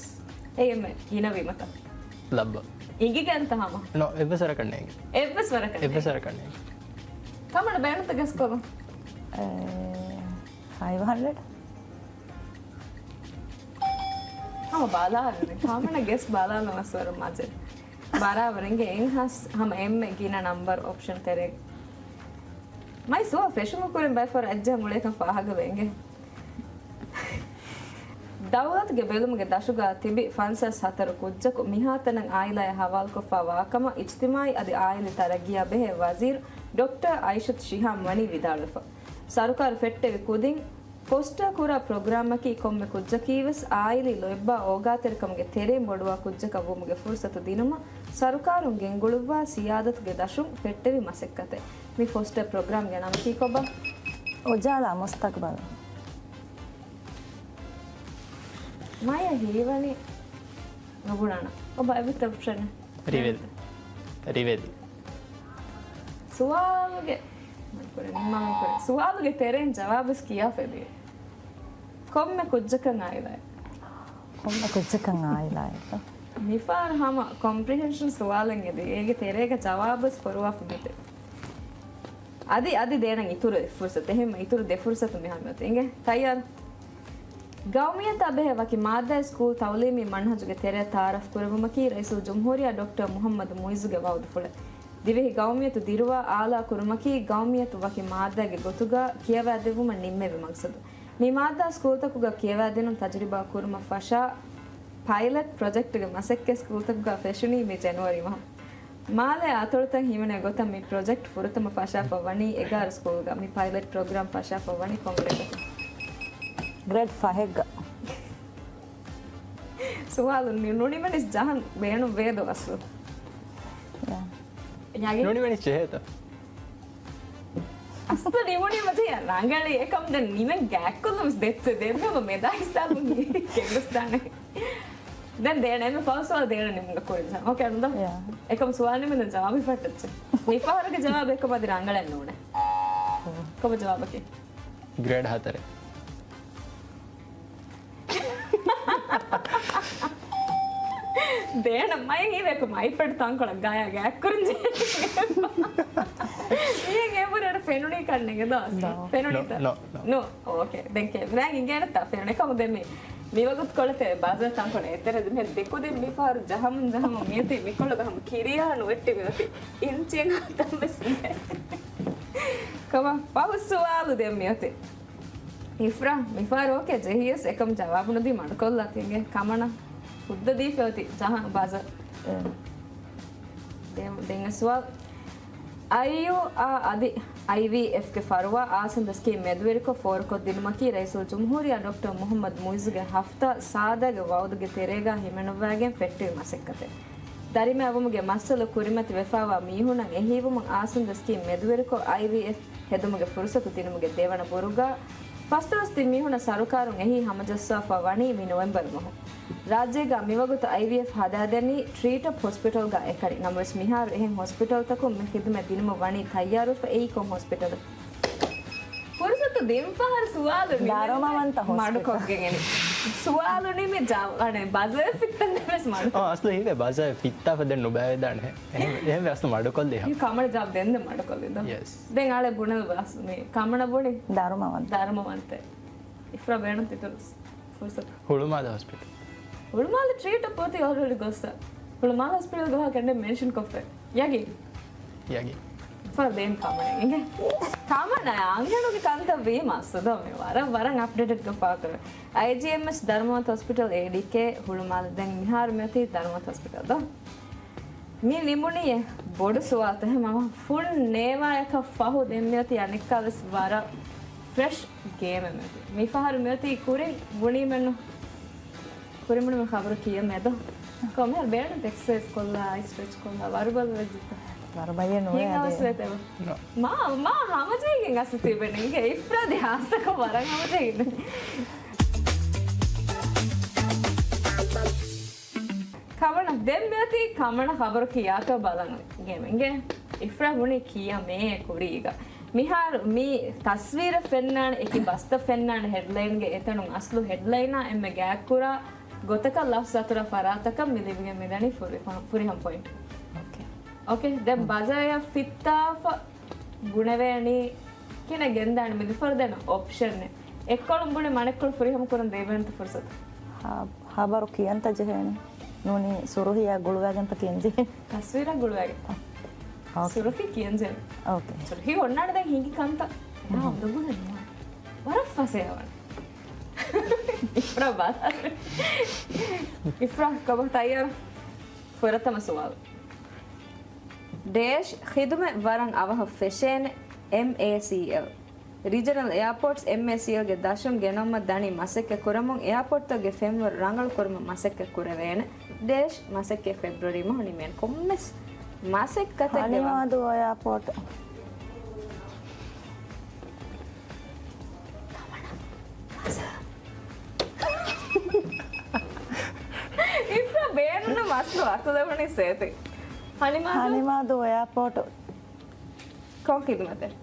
އެއް އެމް އެ ގިނަވީމަތަ؟ ލައްބަ. އިނގިގެންތަ ހަމަ؟ ނޯ، އެއްވެސް ވަރަކަށް ނޭނގެ. އެއްވެސް ވަރަކަށް އެއްވެސް ނޭނގެ. ވަރަކަށް ނޭނގެ. ކަމަން ބޭނުންތަ ގެސް ކޮށްލުން؟ އެ، ފައިވް ހަންޑްރެޑް. ބަލާލަން. ކަމަނަ ގެސް ބަލާލަން ވެސް ވަރަށް މަޖެއް. ބަރާބަރަށް އިނގޭ އެއްހާސް ހަމަ އެންމެ ގިނަ ނަމްބަރު އޮޕްޝަން ތެރޭގަ. މައި ސުވާލު ފެށުމުގެ ކުރިން ބައެއް ފަހަރު އަތްޖަހަން އުޅޭކަން ފާހަގަވޭ އިނގޭ. ދައުލަތުގެ ބެލުމުގެ ދަށުގަ ތިބި ފަންސާސް ހަތަރު ކުއްޖަކު މިހާތަނަށް އާއިލާއާ ހަވާލުކޮށްފަ ވާކަމަށް އިޖްތިމާޢީ އަދި އާއިލީ ތަރައްގީއާ ބެހޭ ވަޒީރު ޑޮކްޓަރ އައިޝަތު ޝިހާމް ވަނީ ވިދާޅުވެފަ. ސަރުކާރު ފެއްޓެވި ކުދިން ފޮސްޓާ ކުރާ ޕްރޮގްރާމަކީ ކޮންމެ ކުއްޖަކީވެސް އާއިލީ ލޯތްބާ އޯގާތެރިކަމުގެ ތެރެއިން ބޮޑުވާ ކުއްޖަކަށް ވުމުގެ ފުރުސަތު ދިނުމަށް ސަރުކާރުން ގެންގުޅުއްވާ ސިޔާދަތުގެ ދަށުން ފެއްޓެވި މަސައްކަތެއް. މި ފޮސްޓާ ޕްރޮގްރާމްގެ ނަމަކީ ކޮބާ؟ އުޖާލާ މުސްތަޤްބަލް. މަޔަ ހީވަނީ ނުބުނާނަ. އޮބާ އެބިތަ އޮޕްޝަނެއް؟ ރިވެލި. ރިވެލި. ސުވާލުގެ، ސުވާލުގެ ތެރެއިން ޖަވާބުސް ކިޔާފަ ދިޔަ. ކޮންމެ ކުއްޖަކަށް އާއިލާއެއް. ކޮންމެ ކުއްޖަކަށް އާއިލާއެއް. މިފަހަރު ހަމަ ކޮމްޕްރިހެންޝަން ސުވާލެއް އެދި. އޭގެ ތެރޭގަ ޖަވާބުސް ފޮރުވާފަ މިތެ. އަދި، އަދި ދޭނަން އިތުރު އެއް ފުރުސަތު. އެހެންމަ އިތުރު ދެ ފުރުސަތު މިހާރު މިއޮތީ. އިނގޭ؟ ތައްޔާރު؟ ގައުމިއްޔަތާ ބެހޭ ވަކި މާއްދާއެއް ސްކޫލް ތައުލީމީ މަންހަޖުގެ ތެރެއަށް ތައާރަފް ކުރެއްވުމަކީ ރައީސުލްޖުމްހޫރިއްޔާ ޑޮކްޓަރ މުޙައްމަދު މުޢިއްޒުގެ ވައުދުފުޅެއް. ދިވެހި ގައުމިއްޔަތު ދިރުވާ އާލާ ކުރުމަކީ ގައުމިއްޔަތު ވަކި މާއްދާގެ ގޮތުގަ ކިޔަވާދެއްވުމަށް ނިންމެވި މަގްސަދު. މި މާއްދާ ސްކޫލްތަކުގަ ކިޔަވާދިނުން ތަޖުރިބާ ކުރުމަށް ފަށާ ޕައިލެޓް ޕްރޮޖެކްޓްގެ މަސައްކަތް ސްކޫލްތަކުގަ ފެށުނީ މި ޖެނުއަރީ މަހު. މާލޭ އަތޮޅުތައް ހިމެނޭ ގޮތަށް މި ޕްރޮޖެކްޓް ފުރަތަމަ ފަށާފަ ވަނީ އެގާރަ ސްކޫލްގަ. މި ޕައިލެޓް ޕްރޮގްރާމް ފަށާފަ ވަނީ ކޮން ގްރޭޑަކަށް؟ ގްރޭޑް ފަހެއްގަ. ސުވާލު ނި-، ނުނިމެނިސް ޖަހަން ބޭނުން ވޭދޯ އަސްލު؟ ޔާ. ޔާގި؟ ނުނިމެނިސް ޖެހޭތަ؟ އަސްލު ނިމުނީމަ ޖެހި ރަނގަޅީ އެކަމް ދެން ނިމެން ގާތްކޮށްލަމަސް ދެއްތެ ދެންމެ މެދާ ހިސާބުން ގެންގޮސްދާނެ. ދެން ދޭނެ އެންމެ ފަހު ސުވާލު ދޭނެ ނިމުން ކުރިން. އޯކޭ ނުދޯ؟ ޔާ. އެކަމް ސުވާލު ނިމެން ޖަވާބު ފައްޓައްޗެ. މި ފަހަރުގެ ޖަވާބު އެކަމް އަދި ރަނގަޅެއް ނޫނެ. ކޮބާ ޖަވާބަކީ؟ ގްރޭޑް ހަތަރެއް. ދޭނަ މައި ހީވެކު މައިޕެޑް ތަންކޮޅަށް ގާޔާ ގާތްކުރަން ޖެހޭ. މީހެއް އެބުރަޑަ ފެނުނީ ކަންނެގެ ދޯ؟ ނޯ. ފެނުނީތަ؟ ނޯ، ނޯ، ނޯ. ނޯ. އޯކޭ. ދެން ކެމެރާއިން އިނގޭނެތާ ފެނުނެ ކަމު ދެން މި، މިވަގުތު ކޮޅެތެ ބާޒާ ތަންކޮޅެ އެތެރެ މި ދެކުދިން މި ފަހަރު ޖަހަމުން ޖަހަމުން މިއޮތީ މިކޮޅުގަ ހަމަ ކިރިޔާ ނުވެއްޓި މިއޮތީ. އިންޗިއެއް ހަތަން ވެސް ނެ. ކަމަށް ފަހު ސުވާލު ދެން މިއޮތީ. އިފްރާ، މިފަހަރު އޯކޭ ޖެހިޔަސް އެކަމް ޖަވާބު ނުދީ މަޑުކޮށްލާ ތިނގެ ކަމަނަ ހުއްދަ ދީފަ އޮތީ ޖަހާ ބާޒަ. އެ. ދެން، ދެން ސުވާލު. އައިޔޫއާ އަދި އައިވީއެފްގެ ފަރުވާ އާސަންދަ ސްކީމް މެދުވެރިކޮށް ފޯރުކޮށްދިނުމަކީ ރައީސުލްޖުމްހޫރިއްޔާ ޑޮކްޓަރ މުޙައްމަދު މުޢިއްޒުގެ ހަފްތާ ސާދަގެ ވަޢުދުގެ ތެރޭގަ ހިމެނުއްވައިގެން ފެއްޓެވި މަސައްކަތެއް. ދަރިމައިވުމުގެ މައްސަލަ ކުރިމަތި ވެފައިވާ މީހުންނަށް އެހީވުމުން އާސަންދަ ސްކީމް މެދުވެރިކޮށް އައިވީއެފް ހެދުމުގެ ފުރުސަތު ދިނުމުގެ ދެވަނަ ބުރުގަ ފަސްދޮޅަސް ތިން މީހުންނަށް ސަރުކާރުން އެހީ ހަމަޖައްސާފަ ވަނީ މި ނޮވެމްބަރު މަހު. ރާއްޖޭގަ މިވަގުތު އައިވީއެފް ހަދާދެނީ ޓްރީޓަޕް ހޮސްޕިޓަލްގަ އެކަނި. ނަމަވެސް މިހާރު އެހެން ހޮސްޕިޓަލްތަކުން މި ޚިދުމަތް ދިނުމަށް ވަނީ ތައްޔާރުވެފަ. އެއީ ކޮން ހޮސްޕިޓަލެއް؟ ފުރުސަތު ދިން ފަހަރު ސުވާލު ނިމެން ދަރުމަވަންތަ ހޮސްޕިޓަލް. މަޑުކޮށްގެން އެނީ. ސުވާލު ނިމި ޖަވާ-، އަނެ، ބަޒަރ ފިއްތަން ދެން ވެސް މަޑު. އާ، އަސްލު ހީވޭ ބަޒަރ ފިއްތާފަ ދެން ނުބައިވެދާނެ. އެހެން، އެހެން ވެސް އަސްލު މަޑުކޮށްލީ. ކަމަނަ ޖަވާބު ދެން ދެން މަޑުކޮށްލީ ދޯ؟ ޔެސް. ދެން އާޅެ ބުނެލު ބާސް މި ކަމަނަ ބުނި. ދަރުމަވަންތަ. ދަރުމަވަންތަ. އިފްރާ ބޭނުން ތިތުރުސް. ފުރުސަތު. ހުޅުމާލެ ހޮސްޕިޓަލް. ހުޅުމާލެ ޓްރީޓަޕް އޮތީ އޮލްރެޑި ގޮއްސަ. ހުޅުމާލެ ހޮސްޕިޓަލް ގޮހާ ކެނޑެ މެންޝަން ކޮށްފަ. ޔަގީ. ޔަގީ. ފަ ދޭން ކަމަނަ އިނގޭ. ކަމަނަ އަންހެނުގެ ކަންތައް ވީމަ ސުދޯ މި ވަރަށް، ވަރަށް އަޕްޑޭޓެޑް ގޮފާކުރ. އައިޖީއެމްއެޗް ދަރުމަވަންތަ ހޮސްޕިޓަލް އޭޑީކޭ ހުޅުމާލެ ދެން މިހާރު މިއޮތީ ދަރުމަވަންތަ ހޮސްޕިޓަލް ދޯ. މި ނިމުނީ ބޮޑު ސުވާލުތައް ހަމަ ފުން ނޭވާޔަކަށް ފަހު ދެން މިއޮތީ އަނެއްކާވެސް ވަރަށް ފްރެޝް ގޭމެއް މިއޮތީ. މިފަހަރު މިއޮތީ ކުރިން ބުނީމެއްނު. ކުރިން ބުނީމެ ޚަބަރު ކިޔަމޭ ދޯ. ކޮންމެހާ ބޭނުން އެކްސަސައިޒް ކޮށްލާ، އިސްޓްރެޗް ކޮށްލާ، ވަރުބަލަ ވެއްޖެތަ؟ ވަރުބަލަ ނުވޭ ހިނގާ އަދި. ވެސް ވޭތެވެ. ނޯ. މާ، މާ ހަމަޖެހިގެން އަސް ތިބެން އިނގޭ އިފްރާދި ހާސްތަކަށް ވަރަށް ހަމަޖެހިގެން. ކަމަނަ، ދެން މިއޮތީ ކަމަނަ ޚަބަރު ކިޔާކަށް ބަލަން ގެމެންގެ. އިފްރާ ބުނީ ކިޔަމޭ ކުރީގަ. މިހާރު މި ތަސްވީރަށް ފެންނާނެ، އެކި ބަސްތައް ފެންނާނެ ހެޑްލައިންގެ އެތަނުން އަސްލު ހެޑްލައިނާ އެންމެ ގާތްކުރާ ގޮތަކަށް ލަފްޒު އަތުރާ ފަރާތަކަށް މި ލިބިގެން މިދަނީ ފުރި-، ފުރިހަމަ ޕޮއިންޓް. އޯކޭ. އޯކޭ، ދެން ބަޒަރަށް ފިއްތާފަ ބުނެވޭނީ ކިހިނެއް ގެންދާނެ މި ދެފަރު ދެން އޮޕްޝަން. އެއްކޮޅުން ބުނި މަނެއްކޮޅު ފުރިހަމަ ކުރަން ދޭބޭނެތަ ފުރުސަތު؟ ހާ، ހަބަރު ކިޔަންތަ ޖެހޭނެ؟ ނޫނީ ސުރުހީއާ ގުޅުވައިގެންތަ ކިޔަން ޖެހޭނެ؟ ތަސްވީރާ ގުޅުވައިގެން. އޯކޭ. ސުރުހީ ކިޔަން ޖެހޭނެ. އޯކޭ. ސުރުހީ އޮންނާނެ ދެން ހިނގި ކަންތައް. އެހާ އުނދަގޫލެއް ނުވާނެ. ވަރަށް ފަސޭހަވާނެ. އިފްރާ ބާލާ. އިފްރާ ކޮބާ ތައްޔާރު؟ ފުރަތަމަ ސުވާލު. ޑޭޝް ޚިދުމަތް ވަރަށް އަވަހަށް ފެށޭނެ. އެމްއޭސީއެލް. ރީޖަނަލް އެއާޕޯޓްސް އެމްއޭސީއެލްގެ ދަށުން ގެނައުމަށް ދަނީ މަސައްކަތް ކުރަމުން އެއާޕޯޓްތަކުގެ ފެންވަރު ރަނގަޅު ކުރުމަށް މަސައްކަތް ކުރެވޭނެ. ޑޭޝް މަސައްކަތް ފެބްރުއަރީ މަހު ނިމޭނެ. ކޮންމެސް މަސައްކަތެއްގެ ވަ- ހަނިމާދޫ އެއާޕޯޓް. އިފްރާ ބޭނުން މަސްލު އަތުލެވުނީ ސޭތި. ހަނިމާދޫ؟ ހަނިމާދޫ އެއާޕޯޓް. ކޮން ޚިދުމަތެއް؟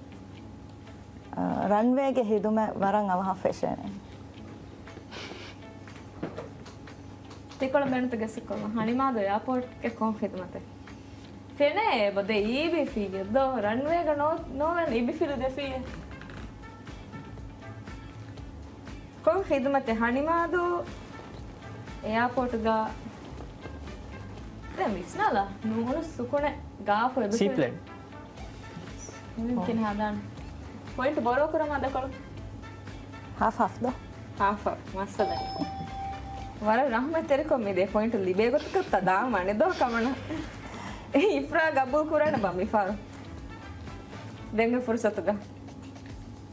އަ، ރަންވޭގެ ޚިދުމަތް ވަރަށް އަވަހަށް ފެށޭނެ. ތިކޮޅަށް ބޭނުންތަ ގެއްސެއް ކޮށްލަން. ހަނިމާދޫ އެއާޕޯޓްގެ ކޮން ޚިދުމަތެއް؟ ފެނޭ އެބަ ދެ އީބީ ފީގެ ދޯ ރަންވޭގަ ނޯ-، ނޯވެން އިބިފިލު ދެފީއެ. ކޮން ޚިދުމަތެއް ހަނިމާދޫ އެއާޕޯޓުގަ؟ ދެން ވިސްނާލާ. ނޫނު ސުކުނެ ގާފު އެބިފިލު. ސީޕްލޭން. މުމްކިން ހަދާން. ޕޮއިންޓް ބޯރޯ ކުރަމާ ދެކޮޅު. ހާފް ހާފް ދޯ؟ ހާފް ހާފް. މައްސަލަ. ވަރަށް ރަޙްމަތްތެރިކޮށް މި ދޭ ޕޮއިންޓް ލިބޭ ގޮތަކަށް ތަ ދާ މަނެ ދޯ ކަމަނަ. އިފްރާ ގަބޫލް ކުރާނެ ބާ މިފާރު. ދެންގެ ފުރުސަތުގަ.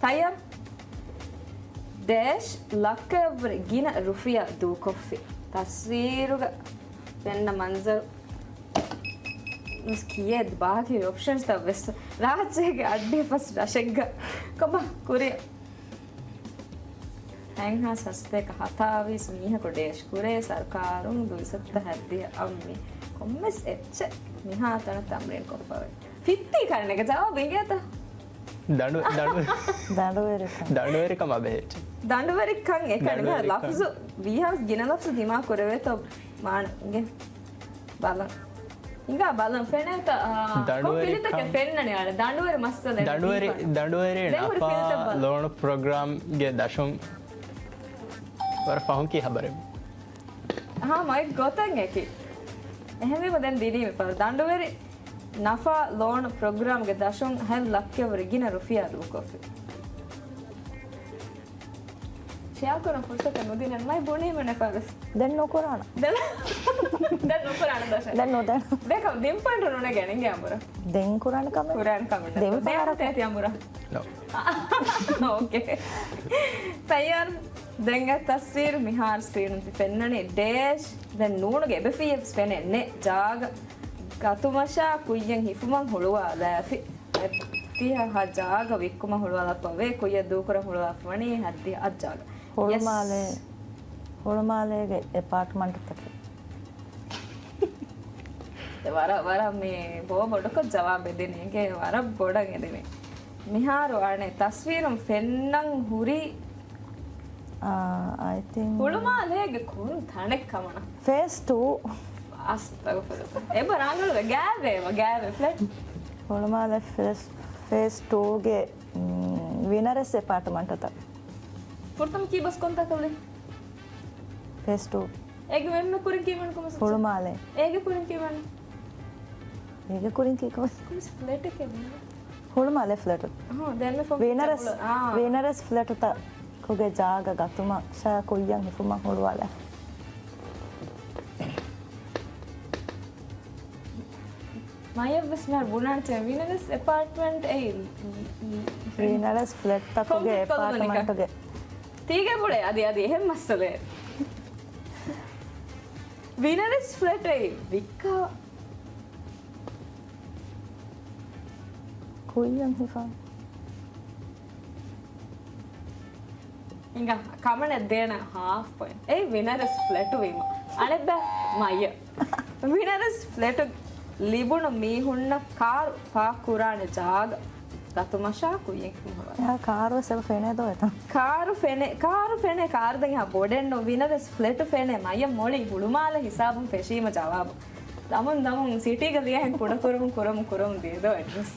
ތައްޔާރު؟ ޑޭޝް ލައްކައަށްވުރެ ގިނަ ރުފިޔާ ދޫކޮށްފި. ތަސްވީރުގަ ފެންނަ މަންޒަރު. މިސް ކިޔޭ ބާކީ އޮޕްޝަންސްތައް ވެސް. ރާއްޖޭގެ އައްޑިހަ ފަސް ރަށެއްގަ ކޮބާ ކުރި؟ ހަތްހާސް ހަސަތޭކަ ހަތާވީސް މީހަކު ޑޭޝް ކުރޭ ސަރުކާރުން ދުއިސައްތަ ހަތްދިހަ އަށް މި ކޮންމެސް އެއްޗެއް މިހާތަނަށް ތަމްރީން ކޮށްފަވޭ. ފިއްތީ ކަރިނަގެ ޖަވާބު އިނގޭތަ؟ ދަނޑު-، ދަނޑު-، ދަނޑުވެރިކަން. ދަނޑުވެރިކަމާ ބެހޭ. ދަނޑުވެރިކަން އެކަނި ދަނޑުވެރިކަން. ލަފްޒު ވީހާވެސް ގިނަ ލަފްޒު ދިމާ ކުރެވޭތޯ މާނަ އިނގޭ. ބަލަން. ހިނގާ ބަލަން ފެނޭތަ، އާ، ކޮން ދަނޑުވެރި ފިލިތަކެއް ކަން. ފެންނަނީ އާނ؟ ދަނޑުވެރި މައްސަލަ ދަނޑުވެރި، ދަނޑުވެރި ދެން ހުރި ނަފާ ފިލިތައް ބަލަން. ލޯނު ޕްރޮގްރާމްގެ ދަށުން ވަރަށް ފަހުން ކީ ހަބަރެއް. އަހާ، މައެއް ގޮތަށް އެކި. އެހެންވީމަ ދެން ދިނީ މިފަހަރު. ދަނޑުވެރި ނަފާ ލޯނު ޕްރޮގްރާމްގެ ދަށުން ހަތް ލައްކައަށްވުރެ ގިނަ ރުފިޔާ ދޫކޮށްފި. ޝެއާކުރަން ފުރުސަތެއް ނުދިނެއް މައި ބުނީމެނެ ފަރުސް. ދެން ނުކުރާނަ. ދެން، ދެން ނުކުރާނަ ދަށަ. ދެން ނުދެން. ދެކަ ދިން ޕޮއިންޓު ނުނެގެން އިނގޭ އަނބުރާ. ދެން ކުރާނަ ކަމެއް. ކުރާނަ ކަމެއް ދެން ނެތް. ފަހަރަކު. ތޭތި އަނބުރާ. ނޯ. އޯކޭ. ތައްޔާރު. ދެން އެ ތަސްވީރު މިހާރު ސްކްރީނުން ތި ފެންނަނީ ޑޭޝް. ދެން ނޫނުގެ އެބެފިއްޔެވެސް ފެނެއް ނެތް. ޖާގަ ގަތުމަށާ ކުއްޔަށް ހިފުމަށް ހުޅުވާލާފި. އެތިހަ ހަ ޖާގަ ވިއްކުމަށް ހުޅުވާލާފަވޭ، ކުއްޔަށް ދޫކުރަން ހުޅުވާފަވަނީ ހައްދިހަ އަށް ޖާގަ. ހުޅުމާލޭ، ޔެސް. ހުޅުމާލޭގެ އެޕާޓްމަންޓްތަކެއް. ވަރަށް، ވަރަށް މި ބޯ ބޮޑުކޮށް ޖަވާބެއް ދިނީގެ ވަރަށް ބޮޑަށް އެދިނީ. މިހާރު އަނެއް ތަސްވީރުން ފެންނަން ހުރީ. އާ، އައި ތިންކް ހުޅުމާލޭގެ ކޮން ތަނެއް ކަމަނަ. ފޭސް ޓޫ. އަސްތަގުފިރުﷲ. އެބަ ރާނގަޅު ގާވޭ، ގާވޭ ފްލެޓް. ހުޅުމާލެ ފޭސް، ފޭސް ޓޫގެ، މް، ވިނަރެސް އެޕާޓްމަންޓުތައް. ފުރަތަމަ ކީ ބަސް ކޮންތާކަލެ؟ ފޭސް ޓޫ. އޭގެ ވެންމެ ކުރިން ކީ ވަން ކޮމެސް؟ ހުޅުމާލެ. އޭގެ ކުރިން ކީ ވަން؟ އޭގެ ކުރިން ކީ ކޮމެސް؟ ކޮމެސް ފްލެޓެކޭ ވަން. ހުޅުމާލެ ފްލެޓު. ހު، ދެންމެ ފޮން ވީނަރެސް، އާ. ވީނަރެސް ފްލެޓުތަކުގެ ޖާގަ ގަތުމަށާ ކުއްޔަށް ހިފުމަށް ހުޅުވާލާ. މަޔަށްވެސް މިހާރު ބުނާނެ ވީނަރެސް އެޕާޓްމަންޓް އެއީ. ވީނަރެސް ފްލެޓްތަކުގެ ކޮންކްރީޓް ކޮލޮނިކަ. އެޕާޓްމަންޓުގެ. ތީގެ ބުޅޭ އަދި، އަދި އެހެން މައްސަލައެއް. ވީނަރެސް ފްލެޓް އެއީ ވިއްކާ. ކުއްޔަށް ހިފާ. ހިނގާ، ކަމަނެ ދޭނަ ހާފް ޕޮއިންޓް. އެއީ ވިނަރެސް ފްލެޓު ވީމަ. އަނެއްބަ މައްޔަ. ވިނަރެސް ފްލެޓު ލިބުނު މީހުންނަށް ކާރު ޕާކް ކުރާނެ ޖާގަ ގަތުމަށާ ކުއްޔަށް ހިފުމަށް ހުޅުވާލާ. އެހާ ކާރުވެސް އެބަ ފެނޭ ދޯ އެތަން. ކާރު ފެނޭ، ކާރު ފެނޭ، ކާރު ދެން އެހާ ބޮޑެއް ނޫން. ވިނަރެސް ފްލެޓު ފެނޭ. މައްޔަ މޮޅި ހުޅުމާލެ ހިސާބުން ފެށީމަ ޖަވާބު. ދަމުން ދަމުން ސިޓީގަ ލިޔާހެން ކުޑަކުރަމުން ކުރަމުން ކުރަމުން ދިޔަ ދޯ އެޑްރެސް.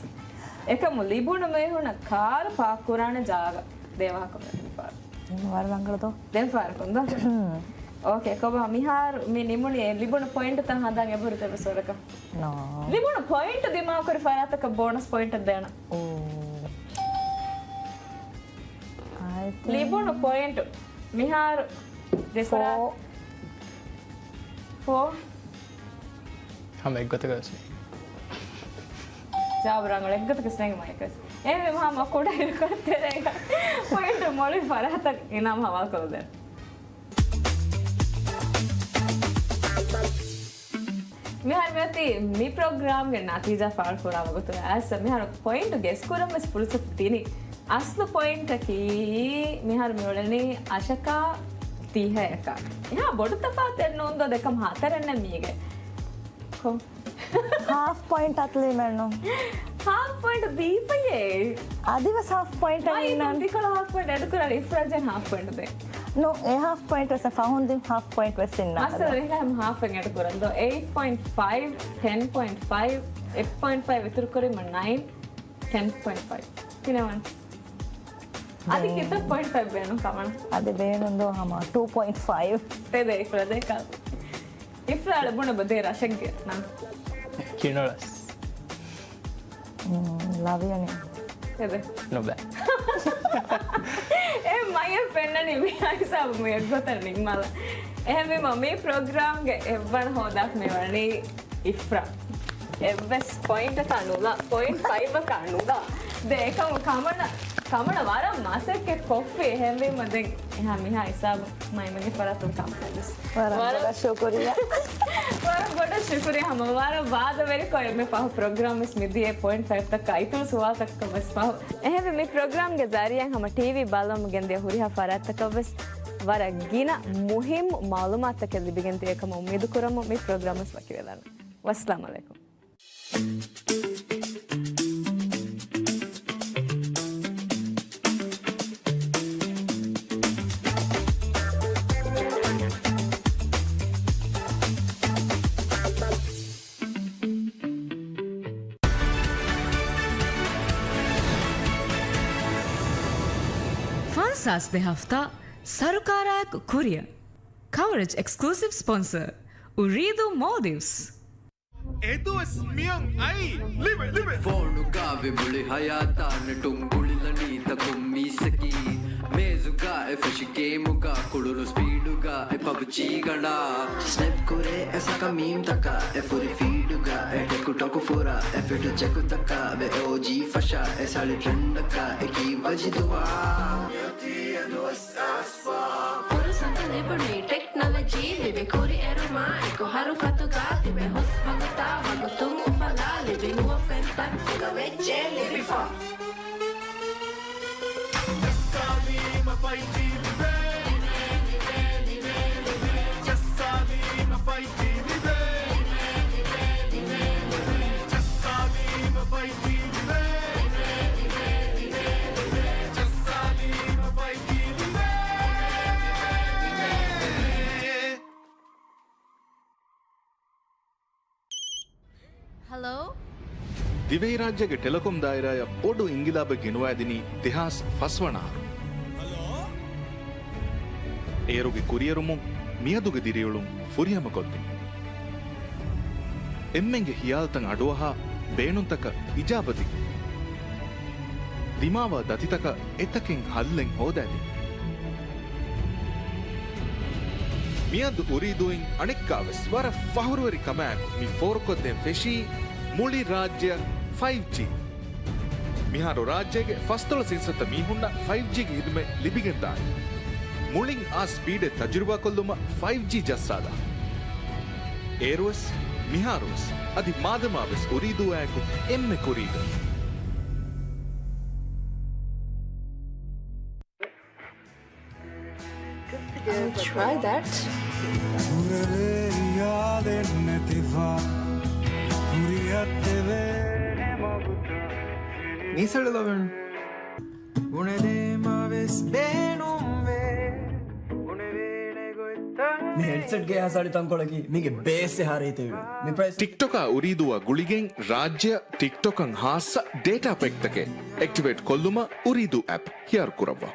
އެކަމު ލިބުނު މީހުންނަށް ކާރު ޕާކް ކުރާނެ ޖާގަ ދޭ ވާހަކަ މެދު މިފާރު. ވަރަށް ރަނގަޅު ދޯ. ދެން ފާރަކުން ދޯ. އޯކޭ، ކޮބާ މިހާރު މި ނިމުނީ ލިބުނު ޕޮއިންޓުތައް ހަނދާން އެބަހުރި ދެވެސް ވަރަކަށް؟ ނޯ. ލިބުނު ޕޮއިންޓު ދިމާކުރި ފަރާތަކަށް ބޯނަސް ޕޮއިންޓެއް ދޭނަ. އޯ. ލިބުނު ޕޮއިންޓު މިހާރު ދެފަރާތް. ފޯ. ހަމަ އެއްގޮތަކަށް ވެސް ނޭނގި. ޖަވާބު ރަނގަޅު، އެއްގޮތަކަށް ވެސް ނޭނގި މައިކަސް. އެހެންވީމަ ހަމަ ކުޑަ އިރުކޮޅެއް ތެރޭގަ ޕޮއިންޓު މޮޅި ފަރާތަށް އިނާމު ހަވާލުކޮށްލަދޭން. މިހާރު މިއޮތީ މި ޕްރޮގްރާމްގެ ނަތީޖާ ފާޅުކުރާ ވަގުތު. އައިސް މިހާރު ޕޮއިންޓު ގެސް ކުރަން ވެސް ފުރުސަތު ދިނީ. އަސްލު ޕޮއިންޓަކީ މިހާރު މިއުޅެނީ އަށަކާ ދިހައަކާ. އެހާ ބޮޑު ތަފާތެއް ނޫންދޯ ދެކަމް ހަތަރެއްނެ މީގެ. ކޮ؟ ހާފް ޕޮއިންޓް އަތުލީމެއްނު. ހާފް ޕޮއިންޓް ދީފައޭ. އަދިވެސް ހާފް ޕޮއިންޓް އައި އިންނަން. ދިކޮޅަށް ހާފް ޕޮއިންޓް އެޑުކުރާ އިފްރާޒަން ހާފް ޕޮއިންޓް ދޭ. ނޫ، އެ ހާފް ޕޮއިންޓް ވެސް ފަހުން ދިން ހާފް ޕޮއިންޓް ވެސް އިންނާ. މައްސަލަ ހަމަ ހާފެއް އެޑުކުރަން ދޯ. އެއިޓް ޕޮއިންޓް ފައިވް، ޓެން ޕޮއިންޓް ފައިވް، އެއް ޕޮއިންޓް ފައިވް އިތުރު ކުރީމަ ނައިން، ޓެން ޕޮއިންޓް ފައިވް. ކިނެވަން. އަދި ކިތައް ޕޮއިންޓް ފައިވް ބޭނުން ކަމަން؟ އަދި ބޭނުން ދޯ ހަމަ ޓޫ ޕޮއިންޓް ފައިވް. ތެދޭ އިފްރާ ދޭކާ. އިފްރާ ބުނެބަ ދޭ ރަށެއްގެ ނަން. ކިނަރަސް. ލަވިޔަނި. އެބެ. ނުބެ. އެ މަޔަށް ފެންނަނީ މި ހިސާބު މި އެއްގޮތަށް ނިންމާލަ. އެހެންވީމަ މި ޕްރޮގްރާމްގެ އެއްވަނަ ހޯދާފަ މި ވަނީ އިފްރާ. އެއްވެސް ޕޮއިންޓަކާ ނުލާ، ޕޮއިންޓް ފައިވްއަކާ ނުލާ. ދެ އެކަމު ކަމަނަ، ކަމަނަ ވަރަށް މަސައްކަތް ކޮށްފި. އެހެންވީމަ ދެން އެހާ މިހާ ހިސާބު މައިމަގެ ފަރާތުން ކަމަކަށް ވެސް. ވަރަށް ވަރަށް ބޮޑަށް ޝުކުރިއްޔާ. ވަރަށް ބޮޑަށް ޝުކުރިއްޔާ ހަމަ ވަރަށް ވާދަވެރިކޮށް އެންމެ ފަހު ޕްރޮގްރާމް ވެސް މިދިޔަ ޕޮއިންޓް ފައިވްތަކާ އިތުރު ސުވާލުތަކަށް ވެސް ފަހު. އެހެންވެ މި ޕްރޮގްރާމްގެ ޒަރީއަށް ހަމަ ޓީވީ ބަލަމުން ގެންދިޔަ ހުރިހާ ފަރާތްތަކަށް ވެސް ވަރަށް ގިނަ މުހިއްމު މައުލޫމާތުތަކެއް ލިބިގެން ދިޔަ ކަމަށް އުއްމީދު ކުރަމުން މި ޕްރޮގްރާމް ވެސް ވަކިވެލަން. ވައްސަލާމް އަލައިކުމް. ފަންސާސް ދެ ހަފްތާ ސަރުކާރާއެކު ކުރިއަށް. ކަވަރޭޖް އެކްސްކްލޫސިވް ސްޕޮންސަރ، އުރީދޫ މޯލްޑިވްސް. އެދުވަސް މިއަން އައީ ލިބެ، ލިބެ. ފޯނުގަ ވި މުޅި ހަޔާތާ ނެޓުން ގުޅިލަނީ ތަކުން މީސްއަކީ. މޭޒުގަ އެ ފެށި ގޭމުގަ ކުޅުނު ސްޕީޑުގަ އެ ޕަބްޖީ ގަނޑާ. ސްނެޕް ކުރޭ އެ ސަކަ މީމްތަކާ އެ ފުރި ފީޑުގަ އެ ޓެކުޓޮކު ފުރާ އެ ފިޓް ޗެކުތަކާ ވެ އޯޖީ ފަށާ އެ ސަޅި ޓްރެންޑަކާ އެކީ ވަޖިދުވާ. ފުރުސަތު ލިބުނީ ޓެކްނޮލޮޖީ ލިބި ކުރިއެރުމާ އެކު ހަރުފަތުގަ ތިބެ ހުސް ވަގުތާ ވަގުތުން އުފަލާ ލިބި ނުވަ ފެންތައް އެގަ ވެއްޖެ ލިބިފަ. ޖައްސާލީމަ ފައިވް ޖީ ލިބޭ. ޖައްސާލީމަ ފައިވް ޖީ ލިބޭ. ޖައްސާލީމަ ފައިވް ޖީ ލިބޭ. ހަލޯ؟ ދިވެހިރާއްޖޭގެ ޓެލެކޮމް ދާއިރާއަށް ބޮޑު އިންގިލާބެއް ގެނުވައިދިނީ ދެހާސް ފަސް ވަނަ އަހަރު. އޭރުގެ ކުރިއެރުމުން މިއަދުގެ ދިރިއުޅުން ފުރިހަމަކޮށްދިން. އެންމެންގެ ހިޔާލުތައް އަޑުއަހާ، ބޭނުންތަކަށް އިޖާބަދިން. ދިމާވާ ދަތިތަކަށް އެތަކެއް ހައްލެއް ހޯދައިދިން. މިއަދު އުރީދޫއިން އަނެއްކާވެސް ވަރަށް ފަހުރުވެރި ކަމާއެކު މި ފޯރުކޮށްދޭން ފެށީ މުޅި ރާއްޖެއަށް ފައިވް ޖީ. މިހާރު ރާއްޖޭގެ ފަސްދޮޅަސް އިންސައްތަ މީހުންނަށް ފައިވް ޖީގެ ހިދުމަތް ލިބިގެންދާނެ. މުޅިން އާ ސްޕީޑެއް ތަޖުރިބާކޮށްލުމަށް ފައިވް ޖީ ޖައްސާލާ. އޭރުވެސް، މިހާރުވެސް، އަދި މާދަމާވެސް އުރީދޫއާއެކު އެންމެ ކުރީގަ. I'll try that. ކުރެވޭ ހިޔާލެއް ނެތިފަ، ކުރިއަށް ދެވޭ މަގުތައް މީސަޅު ލޮބެން. ބުނެދޭމަވެސް ބޭނުންވޭ. ބުނެވޭނެ ގޮތްތައް މި ހެޑްސެޓްގެ އެހާ ސަޅި ތަންކޮޅަކީ މީގެ ބޭސް އެހާ ރީތިވެ. މި ޕްރައިސް. ޓިކްޓޮކާ އުރީދޫއާ ގުޅިގެން ރާއްޖެއަށް ޓިކްޓޮކަށް ހާއްސަ ޑޭޓާ ޕެކްތަކެއް އެކްޓިވޭޓް ކޮށްލުމަށް އުރީދޫ އެޕް ހިޔާރު ކުރައްވާ.